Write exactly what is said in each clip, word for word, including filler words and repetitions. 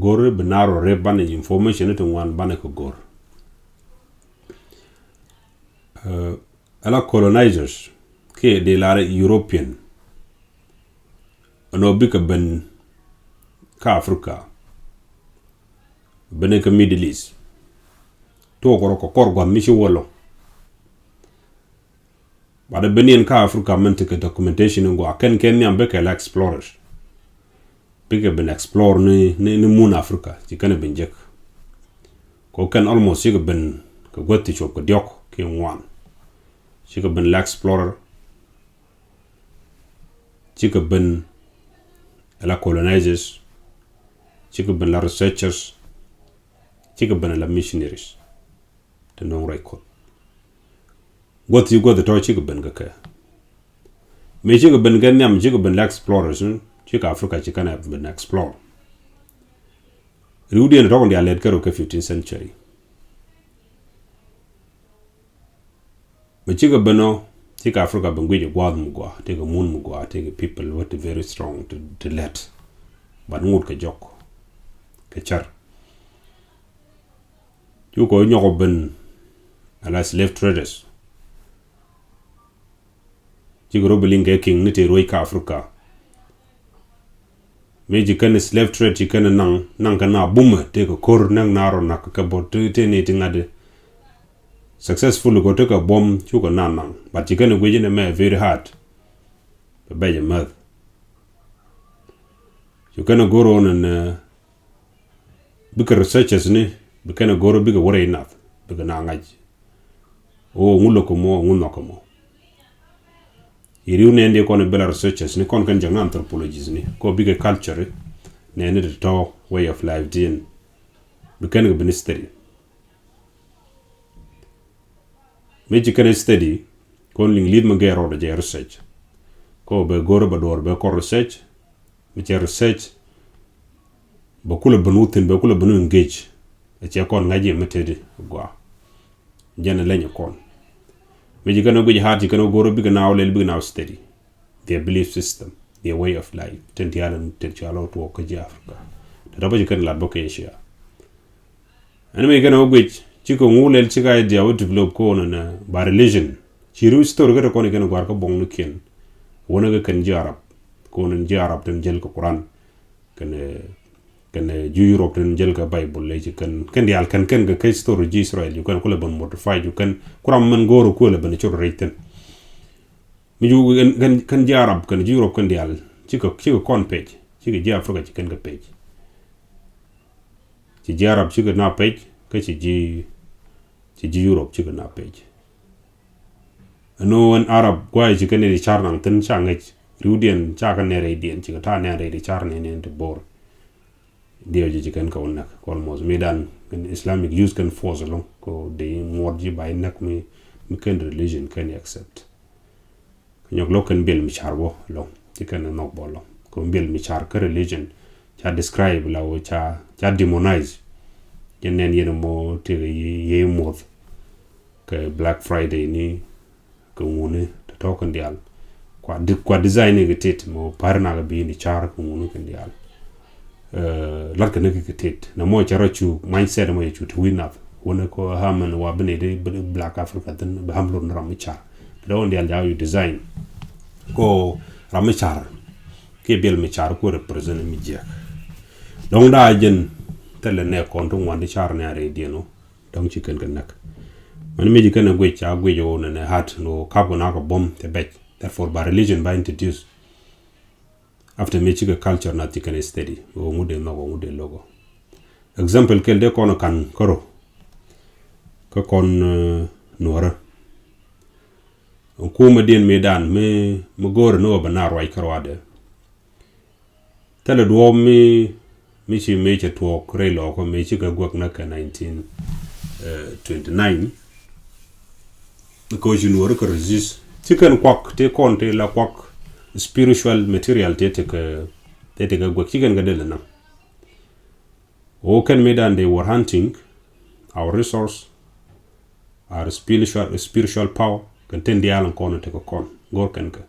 Go̱r bi narrow rep banɛ information ti ŋuan banɛ kɛ go̱r. Ɛ, ala colonizers kiɛ di lar European. Ɛnɔ bikɛ ben kä Africa. Benɛ kä Middle East. Tuɔk rɔ kɛ kɔr gua̱th mi ci wä lɔ. Bat ɛ ben yɛn kä Africa mɛn tekɛ documentation in gua kɛn kɛn nhiam bikɛ la explorers. Bikɛ ben explore ni, ni, ni mun Africa ci kɛn ben jek. Kɛ kɛn almost cikɛ ben kɛ gua̱th ti cuɔp kɛ diɔk kiɛ ŋuan. Cikɛ ben la explorer. Cikɛ ben la colonizers. Cikɛ ben la researchers. Cikɛ ben la missionaries. Ti nɔŋ rɛy Kuɔth. Gua̱th ci gua̱th tɔ̱ cikɛ ben kɛ kɛ. Mëë cikɛ ben kɛ nhiam cikɛ ben la explorers, mm, cikɛ Africa ci kɛn ɛ ben explore. Riwdiɛn tɔ̱ kɔn diaal lɛt kɛ rɔ kɛ fifteenth century. Mëë cikɛ ben ɔ, cikɛ Africa ben guic ɛ gua̱a̱th mi gɔaa, tekɛ mun mi gɔaa, tekɛ people wä ti very strong ti, ti lɛt. But ŋut kɛ jɔk kɛ cär. Cukɛ nyɔk ɔ ben ala slave traders. Cikɛ rɔ bi liŋ kɛ king ni tëë ruec kä Africa. Mëë ci kɛn slave trade ci kɛn naŋ, naŋ kɛ na bumɛ tëë kɛ ko̱r näk na rɔ nak kɛ bot tëë, tëë ni ti ŋa̱t. Successful kɛ tëë kɛ buɔ̱m cukɛ na naŋ. But ci kɛn guic ni mɛ very hard. Bɛ bɛc ɛ mäth. Cu kɛn go̱r ɣän ɛn, eh, bikɛ researchers ni, bi kɛn go̱r bikɛ wä rɛy nath, bikɛ na ŋa̱c. O ŋu lo̱k kɛ mɔ, ŋu nhɔk kɛ mɔ. Iriw nɛn di kɔn bila researchers ni, kɔn kɛn jɛk na anthropologists ni, kɔ bikɛ culture, nɛn ni ti tɔ way of life din. Bi kɛn kɛ bi ni study. Mëë ci kɛn study, kɔn liŋ li̱th mi gɛɛr rɔɔdɛ jɛ research. Kɔ bɛ go̱r bɛ duɔr bɛ kɔn research, mi cɛ research, bɛ kulɛ ben wuthin, bɛ kulɛ ben engage. Ɛ cɛ kɔn ŋa̱c yɛ mi tëëdi gɔaa. Jɛn ɛ leny ɛ kɔn. Mëë ci kɛn guic hard ci kɛn go̱r bikɛ naaw lɛl bikɛ naaw study. Their belief system, their way of life. Tin diaal in tin cɔal ɔ tuɔɔk kä ji̱ Africa. Te dɔ̱pä ci kɛn lat bä kä Asia. Ɛn mëë kɛn ɔ guic, cikɛ ŋu lɛl cikɛ idea wä develop kɔn ɛn, eh, ba religion. Ci ri story kä te kɔn ikɛn guar kä buɔ̱ŋnikiɛn. Wänä kä kɛn ji̱ Arab. Kɔn in ji̱ Arab tin jäl kɛ Quran. Kɛn, eh, kɛn, eh, ji̱ Europe tin jäl kɛ Bible lɛ ci kɛn, kɛn diaal kɛn, kɛn kɛ kɛ story ji̱ Israel. Ju kɛn kulɛ ben modify ju kɛn kuram mɛn go̱o̱r kuël ben cot rɛy thin. Mi ju kɛn, kɛn, kɛn ji̱ Arab, kɛn ji̱ Europe kɛn diaal. Cikɛ, cikɛ kɔn pec. Cikɛ ji̱ Africa ci kɛn kɛ pec. Ci ji̱ Arab cikɛ na pec, kä ci ji̱, ci ji̱ Europe cikɛ na pec. Ɛn ɣöö ɛn Arab guay ci kɛn ri car naŋ thin ca ŋäc. Riwdiɛn ca kɛ nɛn rɛydiɛn, cikɛ ta̱a̱ nɛn rɛy ti car nɛn nɛn ti bo̱r. Diɛw jɛ ci kɛn kɛ wä näk, kɛ almost. Mi dan, kɛn Islamic use kɛn force ɛlɔ̱ŋ, kɛ di ŋuɔt ji̱ ba inäk mi, mi kɛn religion kɛn accept. Kɛ nyɔk lo̱k kɛn biɛl mi car bä ɛlɔ̱ŋ, ci kɛn nhɔk bä ɛlɔ̱ŋ. Kɛ biɛl mi car kä religion, ca describe la wä ca, ca demonize. Jɛ nɛn yɛn mɔ tëëkɛ yɛ, yɛ muɔth. Kɛ Black Friday ni, kɛ ŋuni, te tɔ̱ kɛn diaal. Kua di-, kua design ni kɛ tit, mɔ pär na kɛ bi ni car kɛ ŋuni kɛn diaal. Eh, lat kɛ ni kɛ tit. Na mɔ cɛ rɔ cu mindset mɔ yɛ cu ti wi̱n nath. Wuni kɔ hamɛn wa bi ni di bi Black Africa thin, bi ham lor ni ram mi car. Te dɔ̱ŋ diaal jaw yu design. Kɔ ram mi car. Kiɛ biɛl mi car ku represent mi jiɛk. Dɔ̱ŋ daa jɛn, thilɛ nɛ kɔn ti ŋuan di car ni a rɛy diɛn wä. Dɔ̱ŋ ci kɛn kɛ näk. Mɛn mi ci kɛn ɛ guic, ca guic ɣöö nɛnɛ hat, ɣöö kap kɛ na kɛ buɔ̱m tɛ bɛc. Therefore ba religion ba introduce. After mi cikɛ culture na ci kɛn ɛ study. Ɣöö ŋut dee nhɔk, ɣöö ŋut dee lo̱k ɔ. Example kɛl dee kɔn ɛ ka̱n kärɔ. Kä kɔn, eh, nuɔ̱rä. Kumɛ diɛn mi dan mi, mi go̱o̱rɛ ni ɣöö bɛ na ruac kärɔadɛ. Thilɛ duɔ̱ɔ̱p mi, mi ci mëë cɛ tuɔɔk rɛy lɔɔkä mëë cikɛ guäk näk kɛ nineteen twenty nine. Kɛ ci nuɔri kɛ resist. Ci kɛn kuak, ti kɔn ti la kuak spiritual material ti ti kɛ, ti ti kɛ guäk ci kɛn kɛ dee lɛ näk. Ɣöö kɛn mi dan they were hunting our resource, our spiritual, spiritual power, kɛn tin diaal in kɔn in tekɛ kɔn, go̱r kɛn kɛ.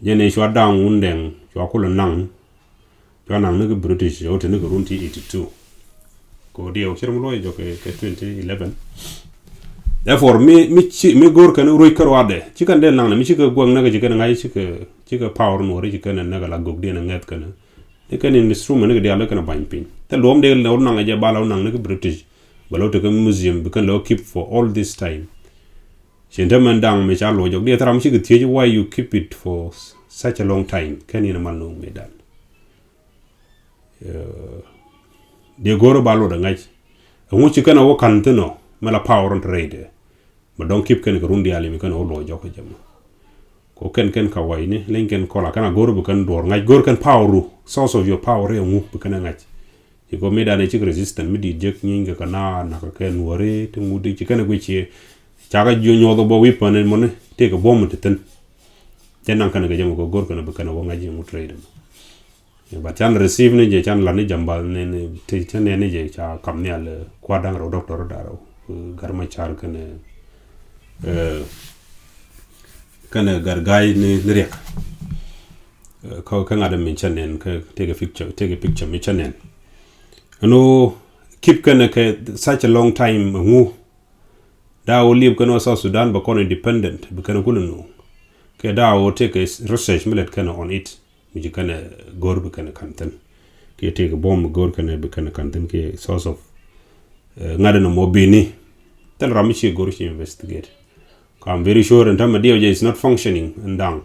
Jɛn i̱ cua da̱a̱ŋ wun dɛŋ, cua kulɛ naŋ, Cua naŋ ni kɛ British, cɛ wä te ni kɛ run ti eighty two. Kɛ wä diɛw cɛ rɛ mi luɔc jɔk kɛ, kɛ twenty eleven. Therefore, mi, mi ci, mi go̱r kɛn ruec kä ruadɛ. Ci kɛn dee naŋ ni mi ci kɛ guaŋ ni kɛ ci kɛn ŋa̱c ci kɛ, ci kɛ power nuɔri ci kɛn ni kɛ la gok diɛn ŋɛth kɛn. Ni kɛn instrument ni kɛ dial ni kɛn ba̱ny piny. Thil luɔm dee lɛ wä naŋ jɛ bal wä naŋ ni kɛ British. Bɛ lɛ wä te kɛ museum, bi kɛn lɛ wä keep for all this time. Cin te mɛn daŋ mi ca luɔc jɔk. Diɛ thil ram ci kɛ thiec why you keep it for s-, such a long time. Kɛn in mal nuŋ mi dan. Eh, diɛ go̱r ba luɔt ɛ ŋa̱c. Ɛŋu ci kɛn ɛ wä ka̱n thin ɔ, mɛ la power on trade. Mɛ dɔŋ keep kɛn kɛ run diaal mi kɛn ɛ wä luɔc jɔk kɛ jɛ mɔ. Ko kɛn kɛn ka wa̱i̱ni, leny kɛn kɔla, kɛn a go̱r bi kɛn duɔr ŋa̱c, go̱r kɛn power ru, source of your power ɛ ŋu bi kɛn ɛ ŋa̱c. Ci kɔ mi dan ɛ cik resistant, mi di̱i̱t jek nyiny kɛ kɛ na, nak kɛ nuɔri, ti ŋut di, ci kɛn ɛ guic ci, cakɛ jiö nyuɔth ɛ bɔ weapon ɛn mɔni, tëëkɛ buɔm ti thin. Cɛ naŋ kɛn kɛ jɛ mɔ kɛ go̱r kɛn bi kɛn ɛ wä ŋa̱c in ŋut rɛy dɛm. But can receive ni jɛ, can la ni jamba ni, ni, ti, ti ni, ni jɛ ca kam ni al, eh, kuat daŋ rɛw doctor da rɛw, eh, gar ma car kɛn, eh, kɛn gar gai ni, ni riɛk. Eh, kä, kä ŋa̱t mi cɛ nɛn, kä take a picture, take a picture mi cɛ nɛn. Ɛn ɣöö keep kɛn kɛ such a long time, ŋu. Daa wä liep kɛn wä South Sudan bɛ kɔn independent, bi kɛn kulɛ nu. Kɛ daa wä take a research mi lɛt kɛn on it. Mi ci kɛn go̱r bi kɛn kan thin. Kɛ take a bomb go̱r kɛn bi kɛn kan thin kɛ source of, eh, ŋa̱t ni mɔ bini. Thil ram mi ci go̱r ci investigate. Ka I'm very sure in term of D O J is not functioning in daŋ.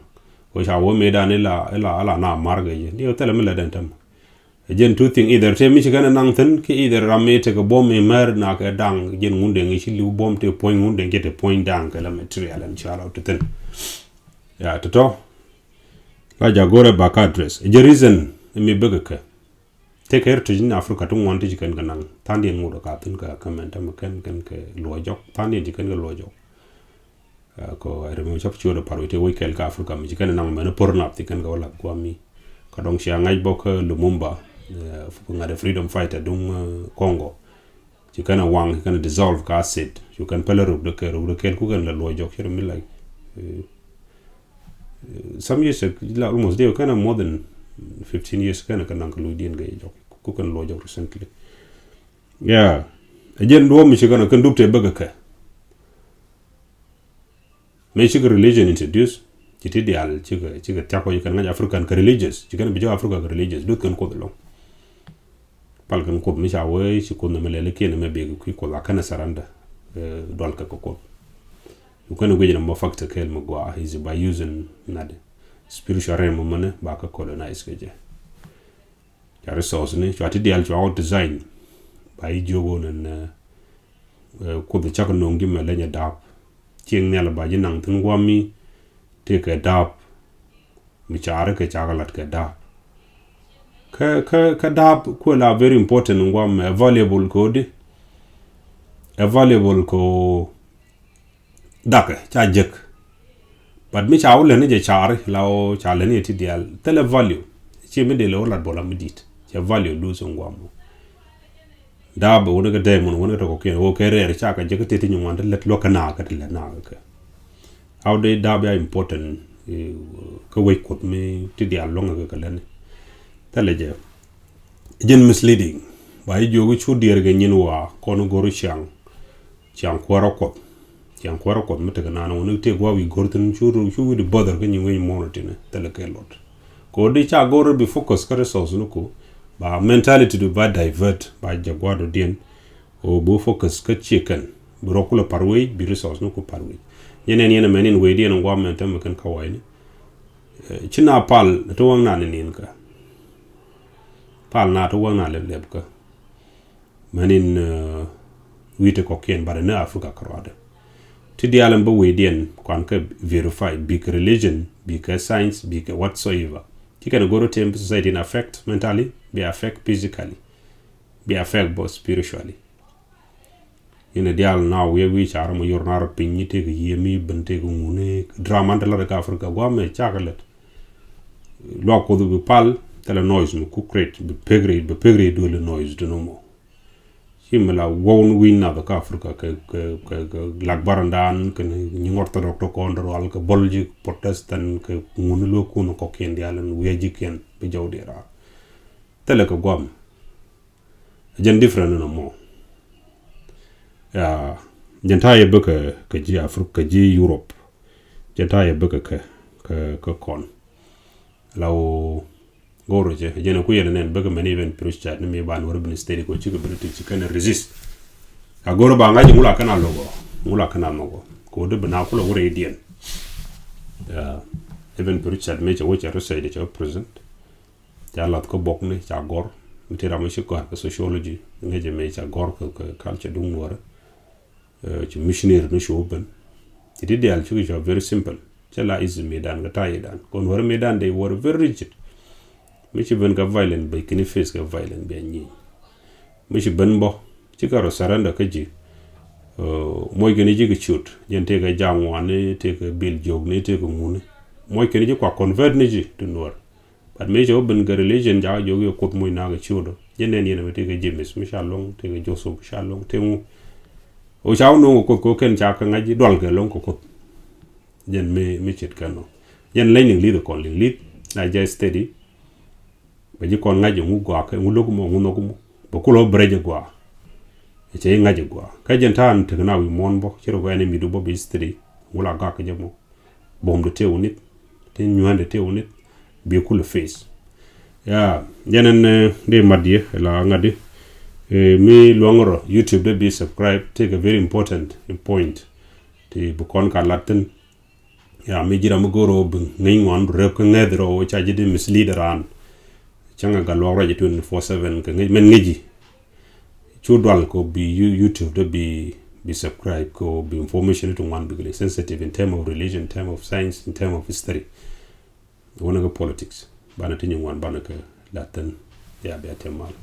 Wä ca wä mi dan ila, ila, ila na mar gɛ jɛ. Di wä thil mi lɛ den term. Ɛ jɛn two thing, either te mi ci kɛn naŋ thin, ki either ram mi tekɛ buɔm mi mɛr na kɛ daŋ, jɛn ŋun deŋ ci liw buɔm te puɔ̱ny ŋun deŋ ci te puɔ̱ny daŋ kɛ la material ɛn ci ala te thin. Ya, tɔtɔ. La ja go̱rɛ ba ka address. Ɛ jɛ reason mi bek kɛ. Tekɛ heritage in Africa ti ŋuan ti ci kɛn kɛ naŋ. Thandiɛn ŋut ka thin kɛ kɛ mɛn tämɛ kɛn kɛn kɛ luɔ jɔk. Thandiɛn ci kɛn kɛ luɔ jɔk. Uh, kɔ I remember cɔp ciöt a par wi̱i̱ tëë wec kɛl kä Africa mi ci kɛn naŋ mɛn por nap ci kɛn kɛ wä lath guam mi. Kä dɔŋ cia ŋa̱c bɔk kä Lumumba, uh, ŋa̱t ɛ freedom fighter duŋ, uh, Congo. Ci kɛn a waŋ, ci kɛn a dissolve ka acid. Ci kɛn pɛlɛ ruk dɛ kɛl, ruk dɛ kɛl ku kɛn la luɔc jɔk ci rɛ mi like, uh, uh, some years, uh, la almost dee kɛn a more than fifteen years kɛn a kɛ naŋ kɛ luc diɛn kɛ jɔk. Ku kɛn luɔc jɔk recently. Yeah. Ɛ jɛn duɔm mi ci kɛn a kɛn dup tëë bäkɛ kɛ. Mëë cikɛ religion introduce, ci ti diaal cikɛ, cikɛ thiak kɔ ci kɛn ŋa̱c African kɛ religious, ci kɛn bi jɔk Africa kɛ religious, duth kɛn Kuoth ɛlɔ̱ŋ. Pal kɛn Kuoth mi ca wee ci Kuoth nɛmɛ lɛl ikiɛn ɛmɛ bik kui̱ Kuoth a kɛn ɛ surrender, eh, dual kɛ kɛ Kuoth. Cu kɛn guic nɛmɛ factor kɛɛl mi gɔaa is by using nat spiritual realm mɛnɛ ba kɛ colonize kɛ jɛ. Ca resource ni cua ti diaal cua wä design. Ba yi jiök wä nɛn, eh, eh, Kuoth cak no̱o̱ŋ ji̱ mɛ leny a daap. Cieŋ nhial ba ji̱ naŋ thin guam mi tëë kɛ daap. Mi caari kɛ cakɛ lat kɛ daap. Kä, kä, kä daap kuɛ la very important in guam mɛ, valuable kɛ wä di. Ɛ valuable kɛ wä dakɛ ca jek. But mi ca wä lɛni jɛ caari la wä ca lɛni jɛ ti diaal thilɛ value. Ci mi dee lɛ wä lat bɔla mi dit cɛ value luth in guam. Daap bɛ wä ni kɛ diamond wä ni kɛ tɔkɔ kiɛn wä kɛ rɛɛr ca kɛ jek ti ti nyi ŋuan ti lɛt luäk kɛ naak kɛ ti lɛt naak kɛ. How dee daap ya important, eh, kä wec Kuoth mi ti diaal luäŋ kɛ kɛ lɛni. Thilɛ jɛ. Jɛn misleading. Ba yi jiök i̱ cu diɛɛr kɛ nyin waa kɔn go̱r ciaŋ. Ciaŋ kuäärä Kuɔth. Ciaŋ kuäärä Kuɔth mi tekɛ naan wä ni tëë gua̱a̱ wi̱i̱ go̱r thi̱n cu ru cu wi̱i̱ di bother kä nyin wec muɔ̱ɔ̱n rɔ tinɛ thilɛ kɛ luɔt. Kɛ wä di ca go̱r bi focus kä resource ni ku ba mentality du ba divert ba jɛ gua̱a̱ dɔ̱diɛn. Wä bi focus kä ciɛ kɛn bi rɔ kulɛ par wec bi resource ni ku par wec. Yɛn ɛn yɛn ɛmɛn in wecdiɛn in gua̱a̱ mɛn tämɛ kɛn kä wa̱i̱ni. Eh, ci na pal ti wäŋ na ni nin kä. Pal na ti wäŋ na lɛp lɛp kä. Mɛn in, eh, wi̱i̱ ti kɔ̱kiɛn bat ni Africa kärɔadɛ. Ti diaal in bä wecdiɛn kuan kä verify bikɛ religion, bikɛ science, bikɛ whatsoever. Ci kɛn go̱r ti in bi society in affect mentally, bi affect physically, bi affect both spiritually. Inɛ diaal na wiɛ wi̱i̱ car mɔ yor na rɔ piny ni tëëk yiëë mi ben tëëk ŋuni drama in te lat kä Africa guamɛ cakɛ lät. Luak Kuoth bi pal thilɛ noise mi ku create bi pek rɛy bi pek rɛy duël noise ti nomo. Ci mi la wä wun wi̱i̱ nath kä Africa kɛ, kɛ, kɛ, kɛ lak barandan kɛ ni nyiŋ Orthodox tɔ kɔn rual kɛ bol ji̱ Protestant kɛ ŋuni luäk kun kɔkiɛn diaal in wi̱i̱ ji̱ kiɛn bi jɔw diɛ raar. Thilɛ kɛ guam. Jɛn different ni nɔmɔ. Ya, jɛn ta̱a̱ yɛ bä kɛ, kɛ ji̱ Africa, kɛ ji̱ Europe. Jɛn ta̱a̱ yɛ bä kɛ, kɛ, kɛ, kɛ kɔn. La wä go̱o̱r cɛ, jɛn ku yɛn nɛn bä kɛ mɛn even Pritchard ni mi ban wä rɛ bin steady kɛ cikɛ British ci kɛn resist. A go̱o̱r ba ŋa̱c ŋula kɛn a logɔ, ŋula kɛn a logɔ. Kɛ wä dee bi na kulɛ wä rɛ idiɛn. Ya, even Pritchard mi cɛ wä cɛ rɛ sɛy de cɛ wä present. Ca lath kä bok ni ca gɔr. Mi ti ram mi ci gɔr kä sociology, ŋäcɛ mi ca gɔr kä, kä culture duŋ nuɔrɛ. Eh, ci missionary ni ci wä ben. Ci ti dial ci ki cua very simple. Cɛ la is mi dan kä ta̱a̱ yi dan. Kɔn wär mi dan they were very rigid. Mi ci ben kä violent bɛ kini face kä violent bɛ nyi. Mi ci ben bɔ ci kä rɔ surrender kä ji̱. Eh, muɔc kini ji̱ ki ciot. Jɛn tëë kä jaŋ ŋuan ni, tëë kä bil jiök ni, tëë kä ŋuni. Muɔc kini ji̱ kua convert ni ji̱ ti nuɔr. But mëë cɛ wä ben kɛ religion, jakä jiök i̱ Kuoth muc nakä ciötdä. Jɛn nɛn yɛn mi tëë kɛ James mi ca luäŋ, tëë kɛ Joseph mi ca luäŋ, tëë ŋu. Ɣöö ca wä nööŋ kɛ Kuoth kɛ ɣöö kɛn ca kɛ ŋa̱c i̱ dual kɛ luäŋ kɛ Kuoth. Jɛn mi, mi ce̱tkɛ nɔ. Jɛn leny liŋ li̱th kɔn liŋ li̱th na jɛ steady. Bɛ ji̱ kɔn ŋa̱c i̱ ŋu gɔaa kɛ ŋu lo̱k mɔ ŋu nhɔk mɔ. Bɛ kulɛ wä break i̱ gɔaa. Cɛ i̱ ŋa̱c i̱ gɔaa. Kä jɛn ta̱a̱n tekɛ na wi̱i̱ muɔ̱ɔ̱n bä ci rɔ bɛ ɛn i̱ mi̱t wä bä bi steady. Ŋu la gak kɛ jɛ mɔ. Buɔ̱mdɛ tëë wä nith, tin nyuɛ̱ndɛ tëë wä nith, bi kulɛ face. Ya, jɛn ɛn, eh, dee mat yɛ la ŋa̱t di. Eh, mi luɔ̱ŋ rɔ YouTube dee bi subscribe, tëë kɛ very important point. Ti bi kɔn ka lat thin. Ya, mi ji̱ ram mi go̱o̱r rɔ bi ŋäc ŋuan bi rep kä ŋäth rɔ ca ji̱ di mislead raan. Cäŋɛ gat luɔk ruac twenty four seven kɛ ŋäc mɛn ŋäc ji̱. Cu dual kɔ bi You-, YouTube dee bi, bi subscribe kɔ bi information ti ŋuan bi kɛ sensitive in term of religion, in term of science, in term of history. Wänɛ kɛ politics. Banɛ ti nyi ŋuan banɛ kɛ latin. Ya bia tɛm mal.